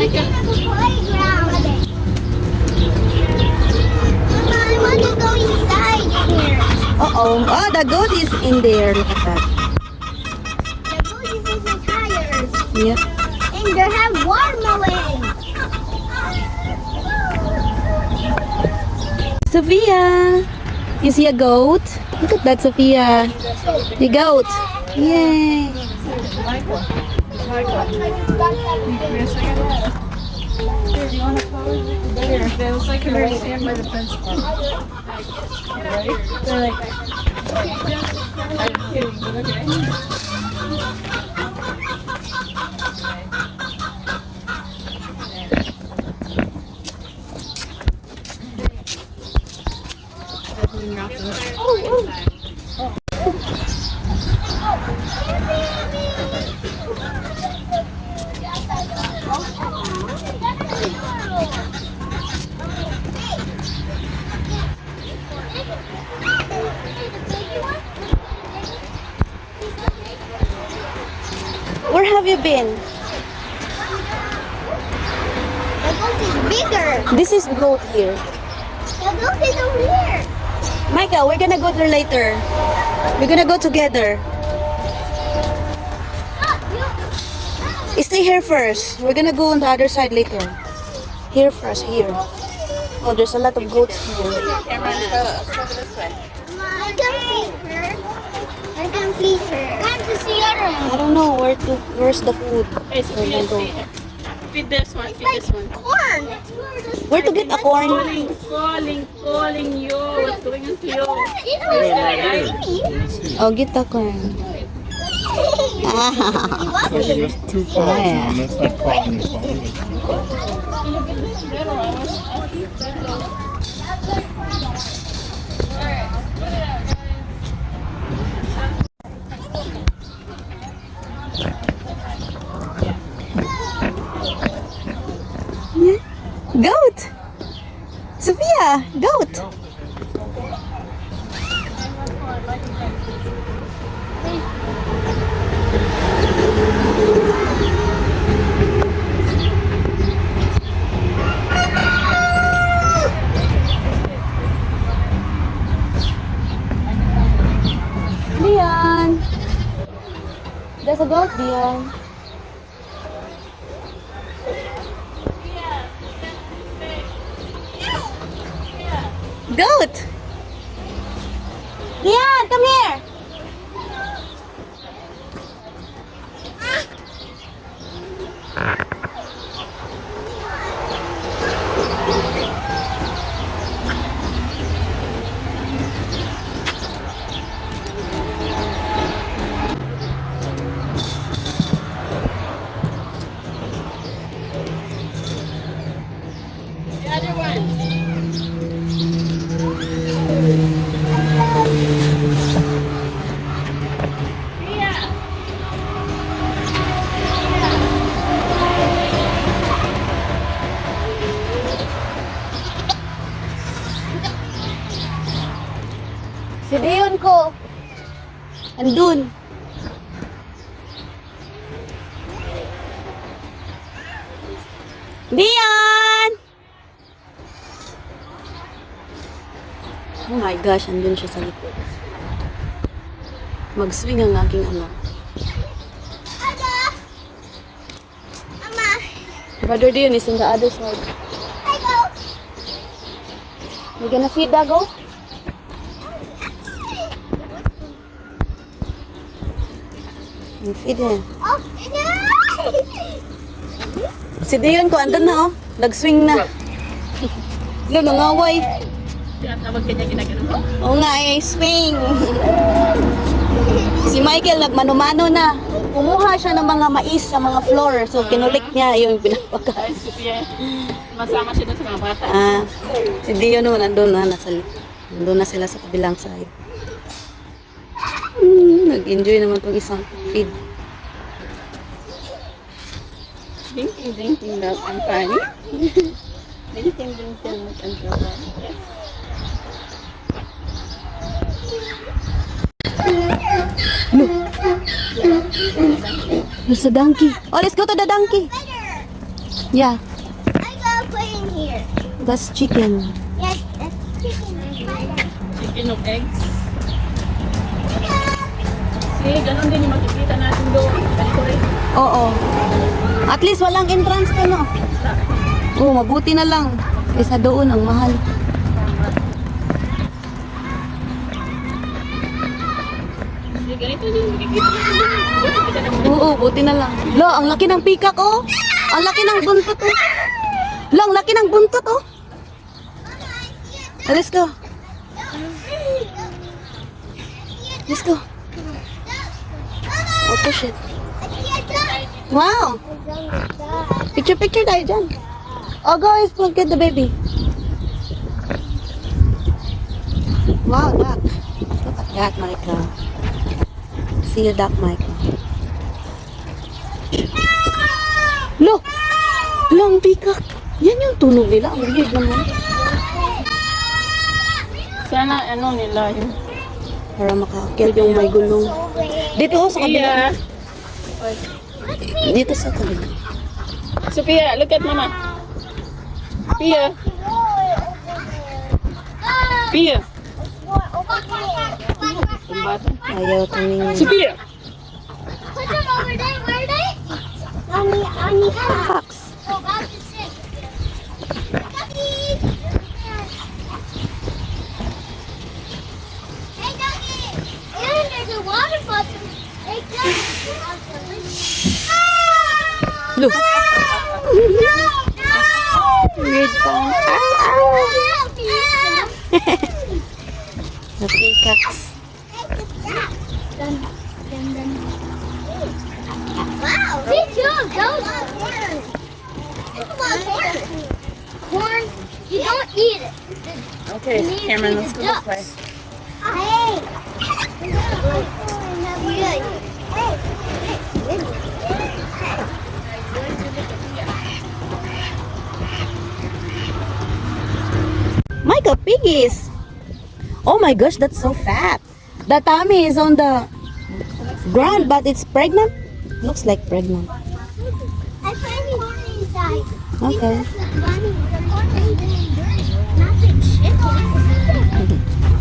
It's a playground. Mama, I want to go inside here. Uh-oh. Oh, the goat is in there. Look at that. The goat is in the tires. Yep. And they have watermelon. Sophia! You see a goat? Look at that, Sophia. The goat. Yay! Here, do you want to pose? Here, they look like they're stand by the fence. Right? They're like, I'm kidding, but okay. Where have you been? The goat is bigger. This is goat here. The goat is over here. Michael, we're gonna go there later. We're gonna go together. Stay here first. We're gonna go on the other side later. Here first, here. Oh, there's a lot of goats here. Cameron, let's go this way. I can feed her. I can feed her. Time to see other I don't know where's the food. Hey, Where Sophia, to go. feed this one, feed this one. Corn. Where to get a corn? Calling, calling, calling you. What's going on to you? Oh, get the corn. There's two paws on this side calling you. Goat! Sophia, goat! Dion! There's a goat, Dion. Goat! Dion, come here! The other one. Sophia. Si Dion ko. Andun. Dion! Oh my gosh, andun siya sa likod. Mag-swing ang aking anak. Mama, Brother Dion is in the other side. I go. You gonna feed that goat? You feed him. Oh, no. Si Dion ko, andun na oh. Nag-swing na. Lo, nangaway. Tinatawag kanya ginagano mo? Oo nga eh, swing. Si Michael nagmano-mano na. Kumuha siya ng mga mais sa mga floor. So, kinulik niya yung pinapakain. Ay, Sophia. Masama siya dun sa mga bata. Ah, si Dion naman nandun na. Nandun na sila sa kabilang side. Nag-enjoy naman tong isang feed. Dinking, dinking daw ang funny. Dinking, dinking ang funny. Yes. There's a donkey. Oh, let's go to the donkey. Yeah, I gotta put in here. That's chicken. Yes, that's chicken. Chicken of eggs. See, ganun din yung makikita natin doon. Ganito rin. Oo. At least walang entrance to, no? Oo, mabuti na lang. Kaysa doon, ang mahal. See, ganito din yung makikita natin doon. Buti kita naman. Oo, buti na lang. Lo, ang laki ng peacock, oh. Ang laki ng buntot, oh. Lo, ang laki ng buntot, oh. Ah, let's go. Let's go. Oh, push it. Wow. Picture, picture tayo dyan. Oh, guys, look at the baby. Wow, duck. Look at that, Michael. See you, duck, Michael. Lo! Lo, ang peacock. Yan yung tunog nila. Ang weird naman. Sana ano nila yun. Para makaakyat yung may gulong. Dito oh, sa kabila. Sophia. Dito sa kabila. Sophia, look at Mama. Pia. Pia. Yung bata. Ayaw tumingin. Sophia. Put them over there where they eat. Mommy, mommy, Fox. oh, about to say. Ducky! Hey, Ducky! And there's a waterfall. Hey, Ducky! Look. No! No! Weird sound. Ow, ow. The peacocks. Wow! See two of those corn. That's a lot of corn. Corn, you don't eat it. Okay, You need to Cameron, feed let's the go this way. ducks. Hey! Hey! Hey! Michael, piggies. Oh my gosh, that's so fat. The tummy is on the ground, but it's pregnant. Looks like pregnant. I find corn inside. Okay. Because the bunny, the corn is not the chicken.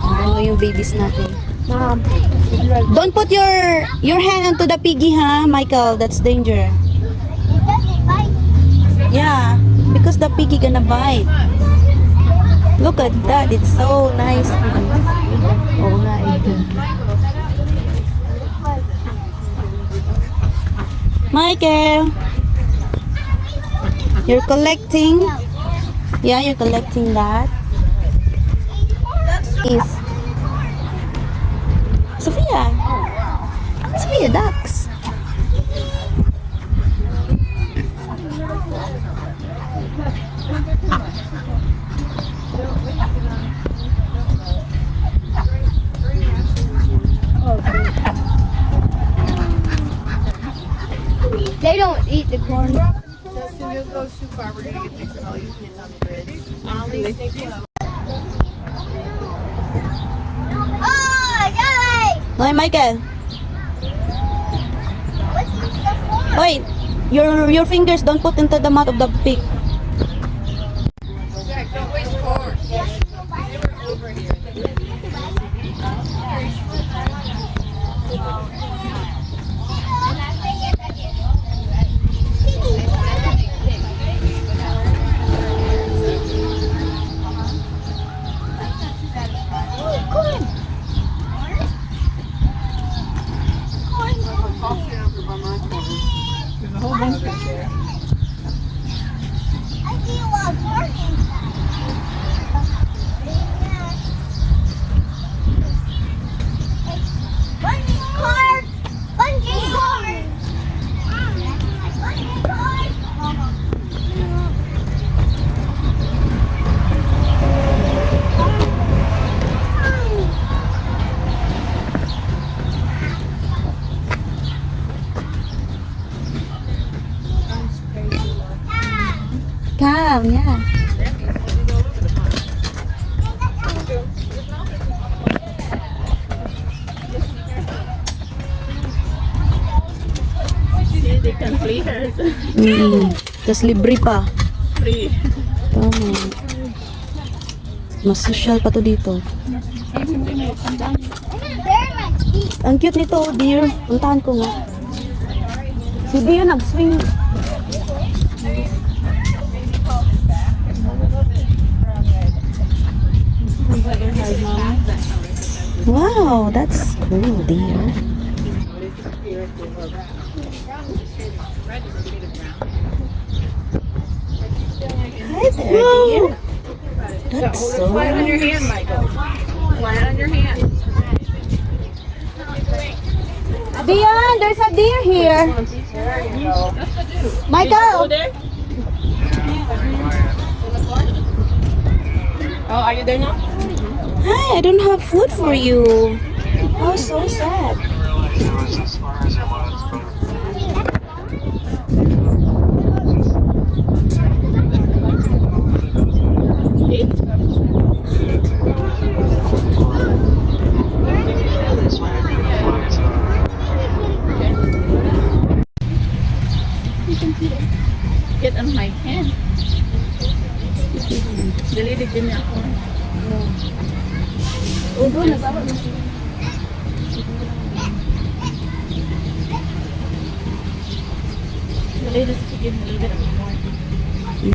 Ano yung babies natin? Mom. Don't put your hand onto the piggy, ha, Michael? That's danger. It doesn't bite. Yeah, because the piggy gonna bite. Look at that. It's so nice. Oo nga eh. Michael! You're collecting? Yeah, you're collecting that. Is Sophia. Sophia, ducks. They don't eat the corn. Justin, if it goes too far, we're gonna get picked all you kids on the bridge. Oh, yay! Hoy, Michael. What's the corn? Hoy, your fingers don't put into the mouth of the pig. Jack, don't waste corn. They were over here. Corn. Corn. There's a whole bunch back there. I see a lot of corn inside. Bungee corn! Bungee corn! Bungee corn! Come, yeah. See, they can flee her. Tapos libre pa. Free. Tama. Mas social pa to dito. I'm gonna bury my feet. Ang cute nito, oh, dear. Puntahan ko nga. Si Dio nag-swing. Wow, that's cool, dear. Hi there, dear. That's so Fly on your hand, Michael. Fly on your hand. Dion, there's a deer here. Go Michael! there. Oh, are you there now? Hi, I don't have food for you. Oh, so sad. Realize it was as far as it was, but this might be the fly zone. Get on my hand. Dali, di niya ako. Oh, doon, nag- Dali, just to give me a little bit more.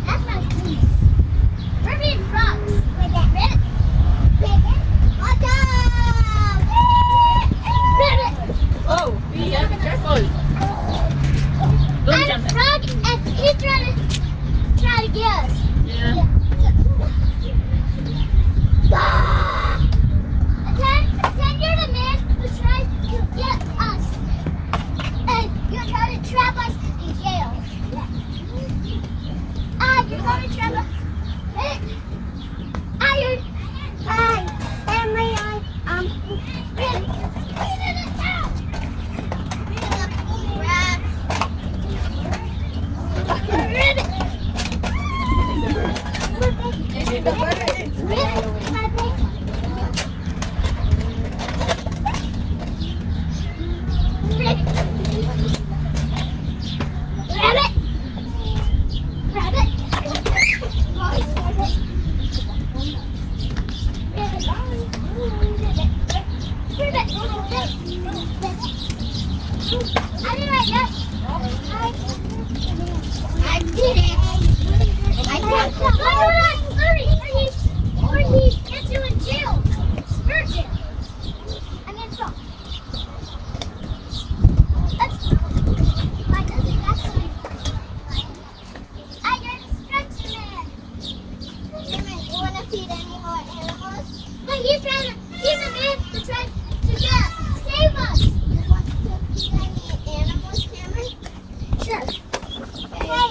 That's my goose. We're being frogs. Rabbit. Rabbit. Watch out! Rabbit. Oh, yeah, be careful. Don't I'm jump a in. frog and he's trying to get us. Yeah. Pretend you're the man who tries to get us. And you're trying to trap us in jail. Ah, you're going to trap us. Eh. Ah, you're. Hi, family. I. Ribbit. Ribbit. Ribbit. Rabbit. Rabbit. Rabbit. Rabbit. Rabbit. Rabbit. I did it. Yes. I did it. I did it. Hurry, or he gets you in jail. You're jail. I mean, so. That's my cousin. That's my. I got stretch man. You wanna feed any more animals? But he's trying to. He's a man who trying to get save us. You want to feed any animals, Cameron? Sure. Hey,